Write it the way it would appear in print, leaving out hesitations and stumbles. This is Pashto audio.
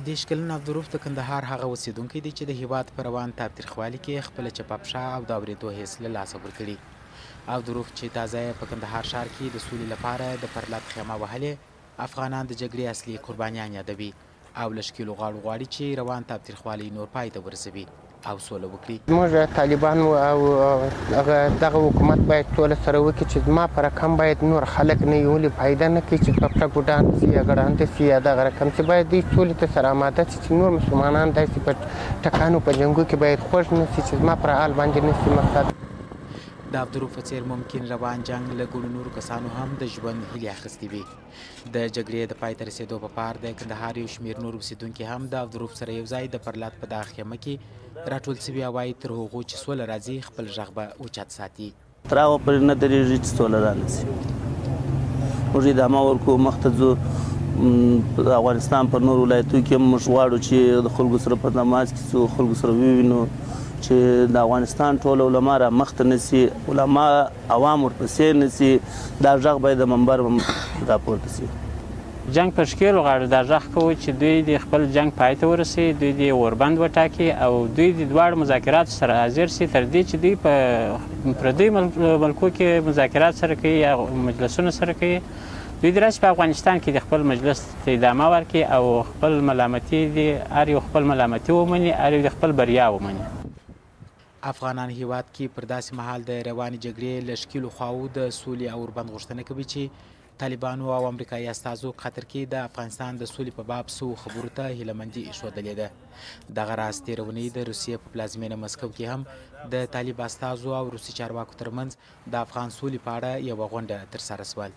30 کلن عبدالروف د کندهار هغه اوسېدونکی دی چې د هیواد په روان تاوتریخوالي کې خپله چپه پښه او د اورېدو حس له لاسه ورکړي. عبدالروف چې تازه یې په کندهار ښار کې د سولې لپاره د پرلت خیمه وهلې، افغانان د جګړې اصلي قربانیان یادوي او له ښکېلو غاړو غواړي چې روان تاوتریخوالی نور پای ته ورسوي او سوله وکړي. موږ طالبان او هغه دغه حکومت باید سوله سره وکړي چې زما په رقم باید نور خلک نه وي، ولې فایده نه کوي چې په پښه ګوډان سي یا ګړانده سي یا دغه رقم چې باید دوی سولې ته سره اماده سي چې نور مسلمانان داسې په ټکانو په جنګو کې باید خوښ نه سي چې زما پر حال باندې نه سي مقصد. د عبدالروف په څېر ممکن روان جنګ له ګڼو نورو کسانو هم د ژوند هیلې اخیستې وي. د جګړې د پای ته رسېدو په پار د کندهار یو شمېر نور اوسېدونکي هم د عبدالروف سره یو ځای د پرلت په دغه خیمه کې راټول شوي او وایي تر هغو چې سوله راځي خپل غږ به اوچت ساتي. تر هغه پورې نه درېږي چې سوله رانه شي. موږ ادامه ورکوو، مخته ځو. د افغانستان په نورو ولایتو کې هم موږ غواړو چې د خلکو سره په تماس کې شو، خلکو سره ووینو چې د افغانستان ټول علما را مخته نه شي، علما عوام ورپسې نه شي، دا غږ باید د منبر راپورته شي. جنګ پر ښکېلو غاړو دا غږ کوو چې دوی دې خپل جنګ پای ته ورسوي، دوی دې اوربند وټاکي او دوی دې دواړو مذاکراتو سره حاضر شي، تر دې چې دوی په پردیو ملکو کې مذاکرات سره کوي یا مجلسونه سره کوي، دوی دې راشي په افغانستان کې د خپل مجلس ته ادامه ورکړي او خپل ملامتي دې هر یو خپل ملامتي ومني، هر یو دې خپل بریا ومني. افغانان هیواد کې پر داسې مهال د روانې جګړې له ښکېلو خواوو د سولې او اوربند غوښتنه کوي چې طالبانو او امریکایي استازو قطر کې د افغانستان د سولې په باب څو خبرو ته هیله مندي ښودلې ده. دغه راز تېره اونۍ د روسیې په پلازمېنه مسکو کې هم د طالب استازو او روسي چارواکو ترمنځ د افغان سولې په اړه یوه غونډه ترسره شول.